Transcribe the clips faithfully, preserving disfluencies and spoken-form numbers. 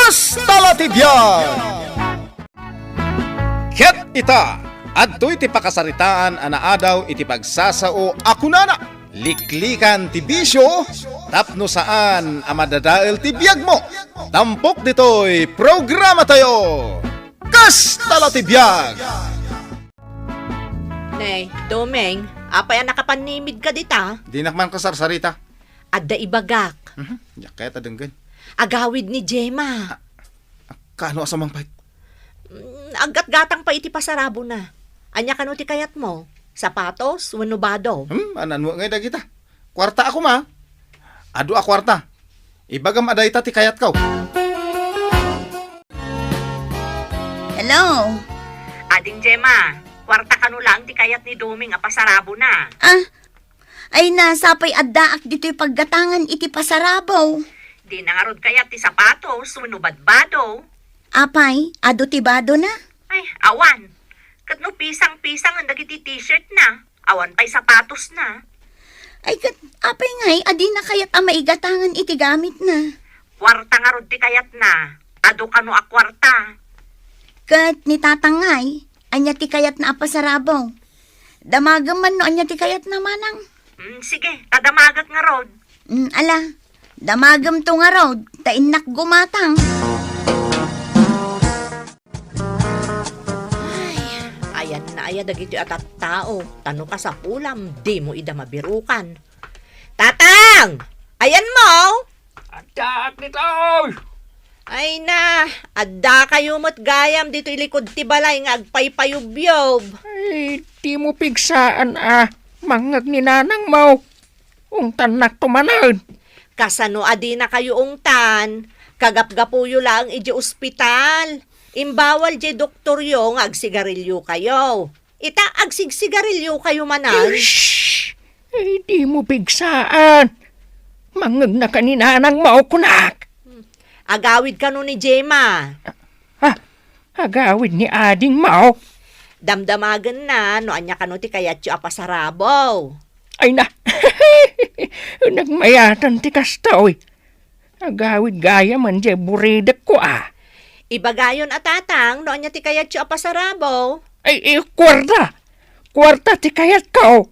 Kasta la ti biag! Ket ita, adtoy ti pakasaritaan a naadaw iti pagsasao a kunana, "Liklikan ti bisio tapno saan a madadael ti biagmo." Tampok ditoy programatayo, Kasta la ti biag! Ne, Doming, apay a nakapannimidka dita? Dinak man kasarsarita. Adda ibagak. Mhm, diak kayat a denggen. Agawid ni Gemma. Ah, kaano a sumangpet? Mm, aggatgatang pay iti pasarabona. Ania kano ti kayatmo? Sapatos wenno bado? Hmm, anan ngay dagita? Kuarta a koma. Adu a kuarta. Ibagam a dayta ti kayatko. Hello? Ading Gemma, kuarta kano laeng ti kayat ni Doming a pasarabona? Ah, ay na, sapay addaak ditoy paggatangan iti pasarabo. Dina ngarud kayat ti sapatos wenno badbado? Apay, adu ti badona? Ay, awan. Ket no pisang-pisangen dagiti t-shirt na, awan pay sapatos na. Ay, ket apay ngay a dina kayat a maigatangan iti gamitna? Kuarta ngarud ti kayatna. Adu kano a kuarta? Ket ni tatang ngay, ania ti kayatna a pasarabo? Damagem man no ania ti kayatna, manang. Mm, sige, ta damagek ngarud. Mm, ala, damagem to ngarud, ta innak gumatang. Ay, ayanna aya dagitoy a tattao, ta no kasapulam, dimo ida mabirukan. Tatang! Ayanmo? Addaak ditoy! Ay na, addakayo met gayam ditoy likud ti balay nga agpaypayubyob. Ay, dimo pigsaan a mangngeg ni nanangmo. Ungtannakto manen. Kasano a dinakayo ungtan? Kagapgapuyo laeng idiay ospital. Imbawal diay doktoryo nga agsigarilyokayo. Ita, agsigsigarilyokayo manen. Shh! Ay, dimo pigsaan. Mangngegna ka ni nanangmo, kunak. Agawid kano ni Gemma? Ha? Agawid ni adingmo? Damdamagenna no ania kano ti kayatyo a pasarabo. Ay na, nagmayatan ti kastoy. Agawid gayam diay buridekko a. Ibagayon a tatang no ania ti kayatyo a pasarabo. Ay, ay, kuarta. Kuarta ti kayatko.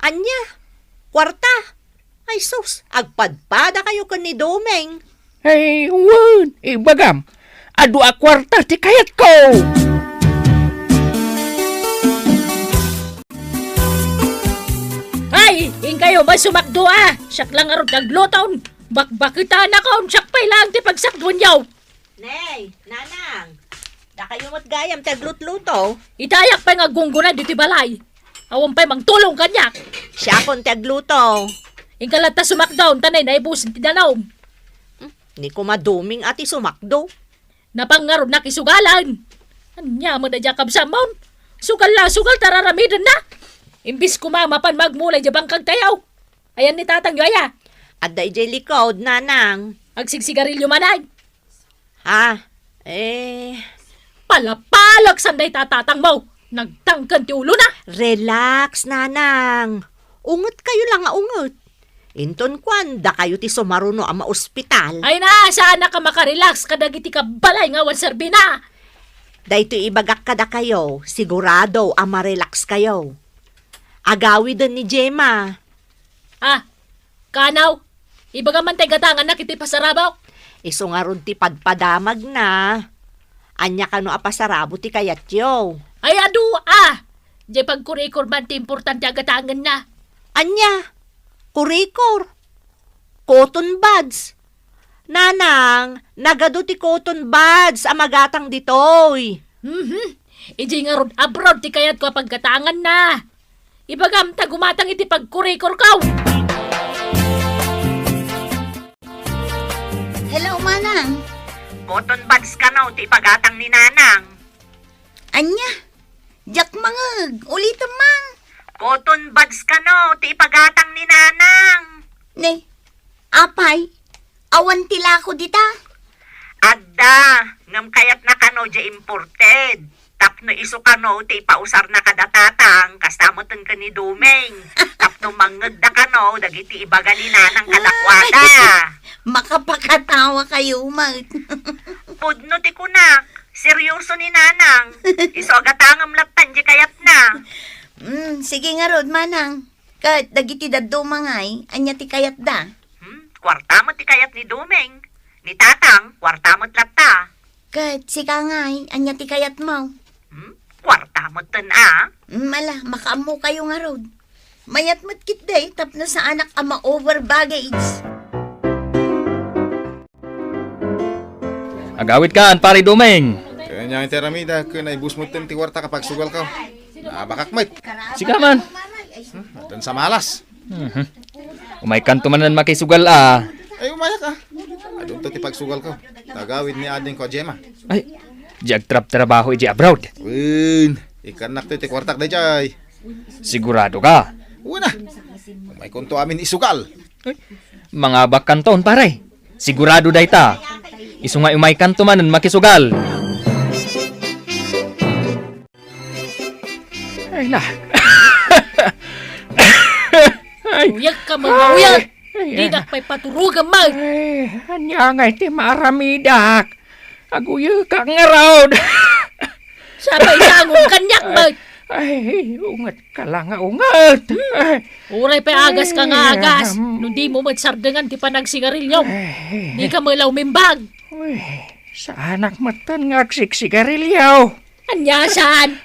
Ania? Kuarta? Ay sus, agpadpadakayo ken ni Doming. Ay, wen, ibagam, adu a kuarta ti kayatko. Ay, inkayo man sumakdo a. Siak la ngarud ti agluto. Bakbaketanakon, siak pay laeng ti pagsakduenyo. Nay, nanang, dakayo met gayam ti aglutluto. Itayak pay nga aggunggona ditoy balay. Awan pay mangtulong kaniak. Siakon ti agluto. Inka latta sumakdo, ta nay naibusen ti danum. Hmm, ni Kuma Doming a ti sumakdo. Napan ngarud nakisugalan. Ania met a diak kabsatmon? Sugal la, sugal ta raramidenna. Imbis kuma mapan magmulay diay bangkagtayo. Ayan ni tatangyo aya. Adda idiay likod, nanang. Agsigsigarilyo manen. Ha? Eh. Palapalek sanda ita tatangmo. Nagtangken ti ulona. Relax, nanang. Ungetkayo la nga unget. Inton kuan, dakayo ti sumaruno a maospital. Ay na, saanak a makarelax kadagiti kabbalay nga awan serbina. Daytoy ibagak kadakayo, sigurado a marelaxkayo. Agawiden ni Gemma. Ah, kanaw, ibagam man ti gatangannak iti pasarabo. Isu ngarud ti padpadamagna. Ania kano a pasarabo ti kayatyo? Ay, adu a! Diay pagkurikor man ti importante a gatangenna. Ania? Kurikor? Cotton buds? Nanang, nagadu ti cotton buds a magatang ditoy. Mhm. Idiay ngarud abroad ti kayatko a paggatanganna. Ibagam ta gumatang iti pagkurikorko. Hello, manang. Cotton buds kano ti ipagatang ni nanang? Ania? Diak mangeg. Ulitem man. Cotton buds kano ti ipagatang ni nanang? Ne, apay? Awan ti lako dita? Adda, ngem kayatna kano diay imported. Tapno isu kano ti ipausarna kada tatang, kasta metten ken ni Doming. Tapno mangngegda kano dagiti ibaga ni nanang kadakuada. Makapakatawa kayo, Mat. Pudno ti kunak, seryoso ni nanang. Isu a gatangem lattan di kayatna. Mm, sige ngarud, manang. Ket dagiti dadduma ngay, ania ti kayatda? Hmm, kuarta met ti kayat ni Doming. Ni tatang, kuarta met latta. Ket sika ngay, ania ti kayatmo? Hmm, kuarta metten a. Hmm, ala, makaammo kayo ngarud. Mayat met ketdi tapno saanak a ma-over baggage. Agawidkan, Pare Doming. Kanya nga ti aramida, ken naibus metten ti kuarta kapagsugalko. Naabakak met. Sika man. Hmm, addan sa malas. Mhm. Umaykanto manen makisugal a. Ay, umayak a. Adunto ti pagsugalko. Tagawid ni adingko a Gemma. Ay, di agtrabtrabaho iti abroad. Wen, ikannakto iti kuartak daydiay. Sigurado ka? Wen a. Umaykonto amin isugal. Ay, mangabakkanton, pare. Sigurado dayta. Isu nga umaykanto manen makisugal. Ay na. Ay. Uyag ka, mga uyag. Ay, ay. Didak pay paturogam, Mag. Ay, ania ngay ti maaramidak? Aguyekak ngarud. Sapay dangon kaniak, Mag. Ay, unget ka lang nga unget. Ay. Uray pay agas ka nga agas. Ay, um. No di mo met sardengan ti panagsigarilyo. Ay. Di ka melaw mimbag. Uy, saanak metten nga agsiksigarilyo. Ania saan?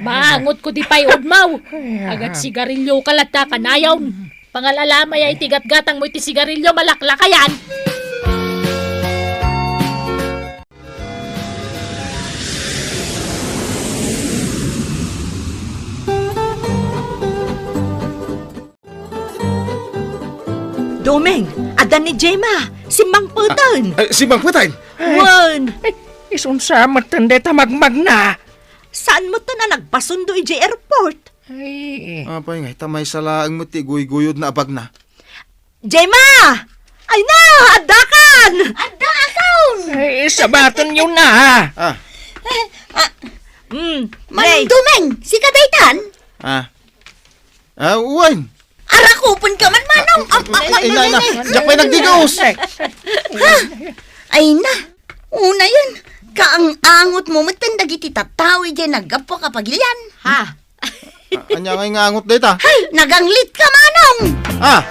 Maangot ko di pay udmaw. Ay, ah. Agat sigarilyo ka latta kanayon. Pangal-alamay ay ti gatgatang mo iti sigarilyo, malaklakayan. Doming, adda ni Gemma, simmangpeten. Ah, ay, simmangpeten? Wen. Ay, isunsa metten dayta magmagna? Saan metten a nagpasundo idiay airport? Ay. Apay nga, ita maysa laeng met ti guygoyodna a bagna. Gemma! Ay na, addakan! Addakan! Ay, sabatenyo na. Ah. Eh, ah, mm, Manong Doming, sika daytan? Ah. Ah, wen. Arakupen ka man, Manong. Am, am, am. Ay, na, na. Diak pay nagdigaus. Ha? Ay na. Unayen, kaang-angot mo metten dagiti tattao idiay naggapu a kapagilian. Ha? A-, ania ngay nga angot dayta? Hay, naganglit ka, Manong! Ah!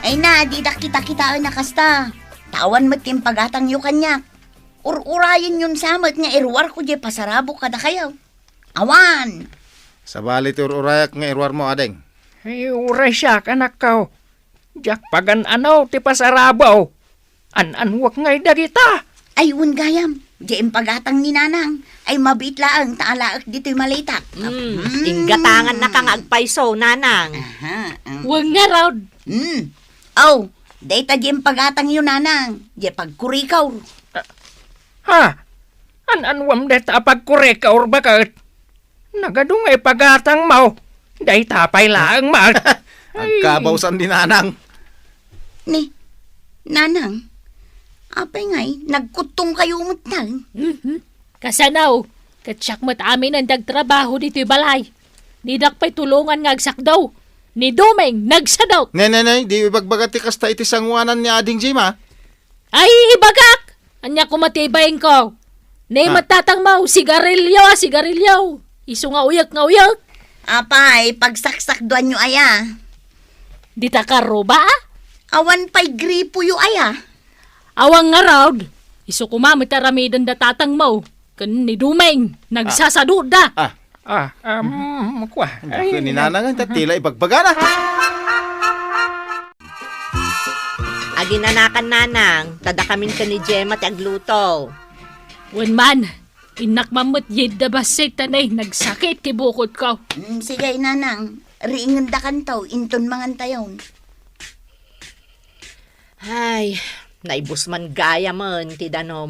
Ay na, didak kita-kitaen a kasta. Ta awan met ti impagatangyo kaniak. Ur-urayenyon sa met nga iruarko diay pasarabok kadakayo. Awan. Sabali ti ur-urayak nga iruarmo, ading. Ay, uray siak, anakko. Diak pagan-ano ti pasarabok. An-anuek ngay dagita. Ay, wen gayam. Diay impagatang ni Nanang. Ay, mabiit laeng ta alaek ditoy maletak. Hmm, mm. Inggatangannaka nga agpayso, Nanang. Aha, ah. Wen ngarud. Hmm. Aw, dayta diay impagatangyo, Nanang. Diay pagkurikor. Ha? An-anuem dayta a pagkurikor, baket? Nagadu nga ipagatangmo. Dayta pay laeng met. Ay. Agkabawsan ni Nanang. Ni, Nanang, apay ngay, nagkuttongkayo metten? Mhm. Kasano? Ket siak met aminen ti agtrabaho ditoy balay. Didak pay tulongan nga agsakdo. Ni Doming, nagsadut. Ne, ne, ne, di ibagbaga ti kasta iti sangoanan ni Ading Jim, a? Ay, ibagak! Ania koma ti ibainko? Ne, ah, met tatangmo, sigarilyo a sigarilyo. Isu nga uyek nga uyek. Apay, pagsaksakduanyo aya? Dita karruba, a? Awan pay gripoyo aya? Awan ngarud. Isu koma met aramiden da tatangmo ken ni Doming. Nagsasaduda. Ah. Ah, um, kua. Ay, ni Nanang, ta tila ibagbagana. Aginanakan, Nanang, ta dakamin ken ni Gemma ti agluto. Wen man, innak man met yedda bassit ta nay nagsakit ti bukotko. Mm, sige, Nanang, riingendakanto, inton mangantayon. Ay, naibus man gayamen ti danum.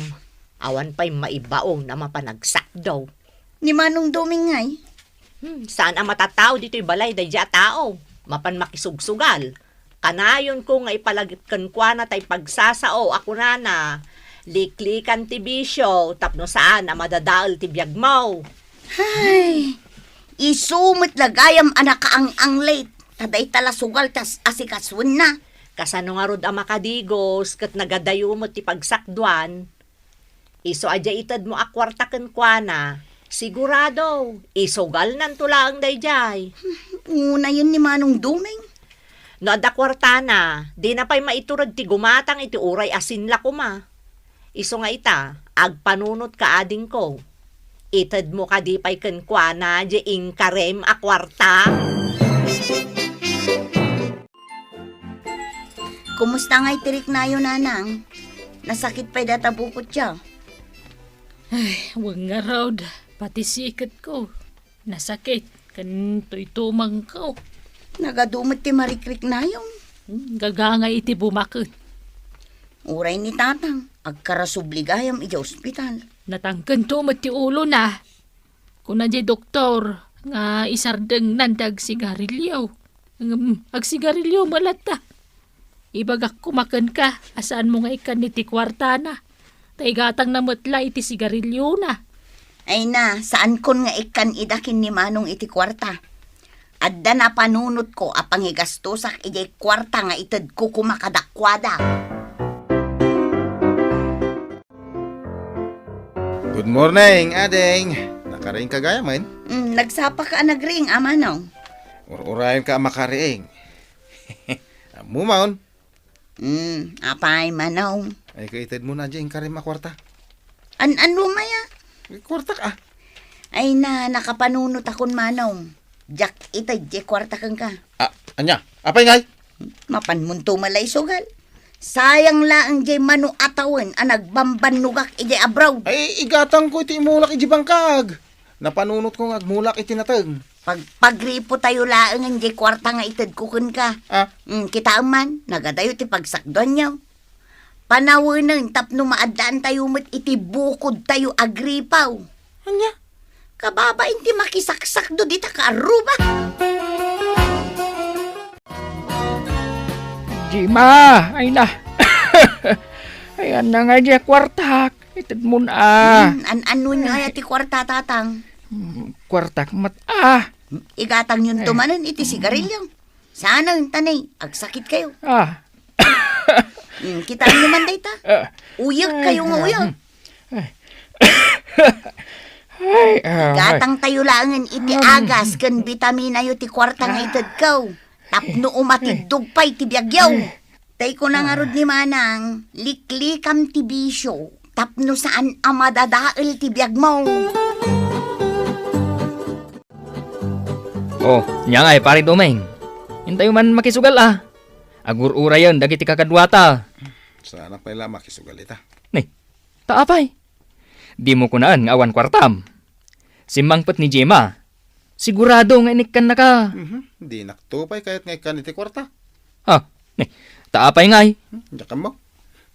Awan pay maibaon a mapan agsakdo. Ni Manong Doming ngay? Hmm, saan a matatao ditoy balay daydiay a tao. Mapan makisugsugal. Kanayonko nga ipalagip kenkuana tay pagsasao a kunana, Liklikan ti bisio tapno saan a madadael ti biagmo. Ay, isu met la gayam a nakaang-anglit. Ta dayta la sugal ti as-, asikasuenna. Kasano ngarud a makadigos ket nagadayo met ti pagsakduan? Isu a diay itedmo a kuarta kenkuana, sigurado, isugalnanto laeng daydiay. Unayen ni Manong Doming. No adda kuartana, dina pay maiturod ti gumatang iti uray asin la koma. Isu nga ita, agpanunotka, adingko. Itedmo kadi pay kenkuana diay inkarem a kuarta? Kumusta ngay ti riknayo, Nanang? Nasakit pay dayta bukotyo? Ay, wen ngarud, pati siketko nasakit, ken tuytumangko. Nagadu met ti marikriknayo. Hmm, gagangay iti bumaket. Uray ni Tatang, agkarasubli gayam iti ospital. Natangkento met ti ulona. Kuna diay doktor nga isardengnan ti agsigarilio. Ngem agsigarilio met latta. Ibagak koma kenka a saanmo nga ikkan iti kuartana. Ta igatangna met la iti sigariliona. Ay na, saankon nga ikkan ida ken ni Manong iti kuarta. Adda napanunotko a pangigastosak idiay kuarta nga itedko koma kadakuada. Good morning, ading. Nakariingka gayamen? Mm, nagsapaka a nagriing, a Manong. Ur-urayenka a makariing. Ammom, Manong. Mm, apay, Manong? Ay, kaitedmo na diay inkarem a kuarta. An-, ano maya? Kuartak, ah. Ay na, nakapanunotakon, Manong. Diak ited diay kuarta kenka. Ah, ania? Apay ngay? Mapanmonto met la isugal. Sayang laeng diay mano a tawen a nagbambannogak idiay abroad. Ay, igatangko iti imulak idiay bangkag. Napanunotko nga agmulak iti nateng. Pagpagripotayo laengen diay kuarta nga itedko kenka. Ah? Mm, kitaem man, nagadayo ti pagsakduanyo. Panawenen tapno maaddaantayo met iti bukodtayo a gripo. Ania? Kababain ti makisaksakdo dita kaarruba. Dima, ay na. Ay, anna nga diay kuartak. Itedmon, ah. Hmm, an-, anonyo aya ti kuarta, Tatang? Hmm, kuartak met, ah. Igatangyonto manen iti sigarilyo. Saanen, ta nay, agsakitkayo. Ah. Hmm, kitaenyo man dayta. Ah. Uyekkayo nga uyek. Ay, ah, igatangtayo laengen iti agas ken bitaminayo ti kuarta nga itedko. Tapno umatiddog pay ti biagyo. Tay kuna ngarud ni Manang, liklikam ti bisio, tapno saan a madadael ti biagmo. Oh, nia ngay, Pare Doming. Intayo man makisugal, ah. Agur-urayen dagiti kakaduata. Saanak pay la makisugal ita. Ni, ta apay? Dimo kunaen nga awan kuartam. Simmangpet ni Gemma. Sigurado nga inikkannaka. Mhm. Dinakto pay kayat nga ikkan iti kuarta. Ha? Ni, ta apay ngay? Hmm, diak ammo.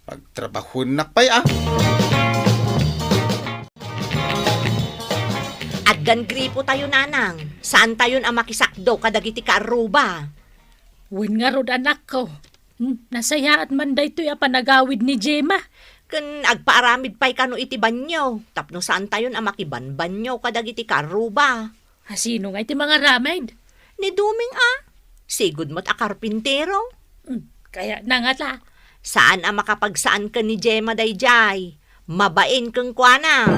Pagtrabahuennak pay, ah. Aggan gripotayo, Nanang. Saantayon a makisakdo kadagiti kaarruba. Wen ngarud, anakko. Hmm, nasayaat man daytoy a panagawid ni Gemma. Ken agpaaramid pay kano iti banio, tapno saantayon a makibanbanio kadagiti kaarruba. A, sino ngay ti mangaramid? Ni Doming a. Sigud met a karpintero. Hmm, kayatna ngata. Saan a makapagsaan ken ni Gemma daydiay. Mabain kenkuana.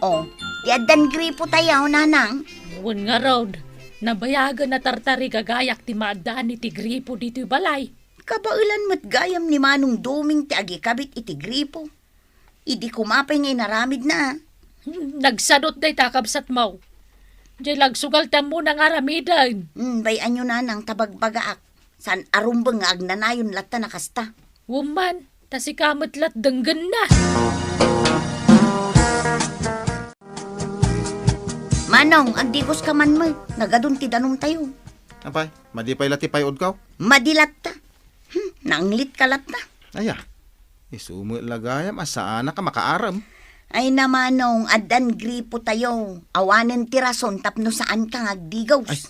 Oh, ti addan gripotayo, Nanang? Wen ngarud, nabayagen a tartarigagayak ti maaddaan iti gripo ditoy balay. Kabaelan met gayam ni Manong Doming ti agikabit iti gripo. Idi koma pay nga inaramidna, a. Hmm, nagsadut dayta, kabsatmo. Diay la agsugal ti ammona nga aramiden. Hmm, bay-anyo, Nanang, ta bagbagaak. Saan a rumbeng nga agnanayon latta a kasta. Wen man, ta sika met la't denggenna. Manong, agdigoska man met. Nagadun ti danumtayo. Apay, madi pay la ti pay-odko? Madi latta. Hmm, naanglitka latta. Aya, isu met la gayam a saanak a makaaram. Ay na, Manong, addan gripotayo. Awanen ti rason tapno saanka nga agdigos. Ay,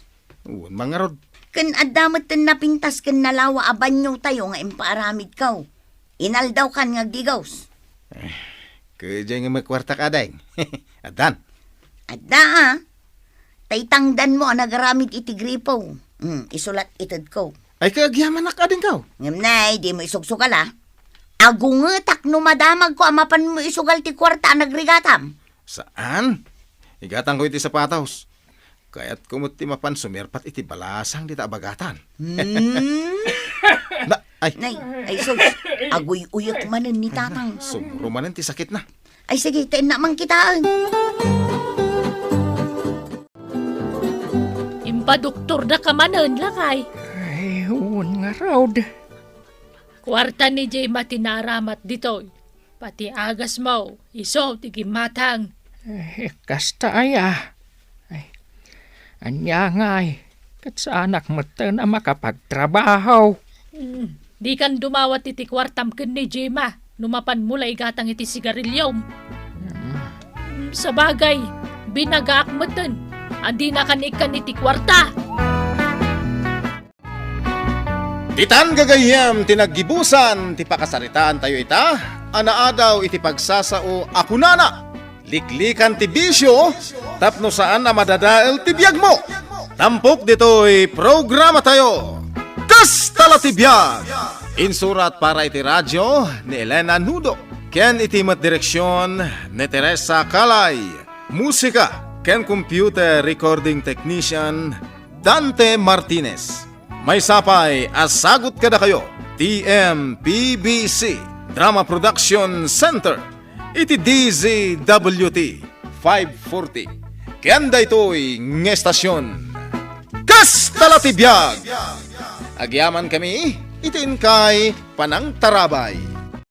wen man ngarud. Ken adda met ten napintas ken nalawa a baniotayo nga impaaramidko. Inaldawkan nga agdigaws. Kadiay nga makuartak, ading. Addan. Adda, a. Tay tangdanmo a nagaramid iti gripo. Hmm, isu lat itedko. Ay, kagyamanak, adingko. Ngem nay, dimo isugsugal, a. Agungetak no madamagko a mapanmo isugal ti kuarta a nagrigatam. Saan? Igatangko iti sapatos. Kayatko met ti mapan sumerpat iti balasang dita a bagatan. Hmm? Na, ay. Nay, ay sus, aguy-uyek manen ni Tatang. Sumro manen ti sakitna. Ay sige, ta inna mankitaen. Impadoktorda ka manen, lakay. Ay, wen ngarud. Kuarta ni Gemma ti naaramat ditoy. Pati agasmo, isu ti gimmatang. Eh, kasta aya. Ay, ania ngay, ket saanak metten a makapagtrabaho. Hmm, dikan dumawat iti kuartam ken ni Gemma no mapanmo la igatang iti sigariliom. Hmm. Hmm, sabagay, binagaak metten a dinakan ikkan iti kuarta. Ditan gagayyem ti naggibusan ti pakasaritaantayo ita a naadaw iti pagsasao a kunana, "Liklikan ti bisio tapno saan a madadael ti biagmo." Tampok ditoy programatayo, Kasta la ti Biag! Insurat para iti radio ni Elena Nudo ken iti met direksion ni Teresa Calay. Musika ken computer recording technician, Dante Martinez. Maysa pay a sagut kadakayo ti M P B C Drama Production Center iti D Z W T five forty. Ken daytoy nga estasion, Kasta la ti Biag! Agyamankami iti inkay panangtarabay.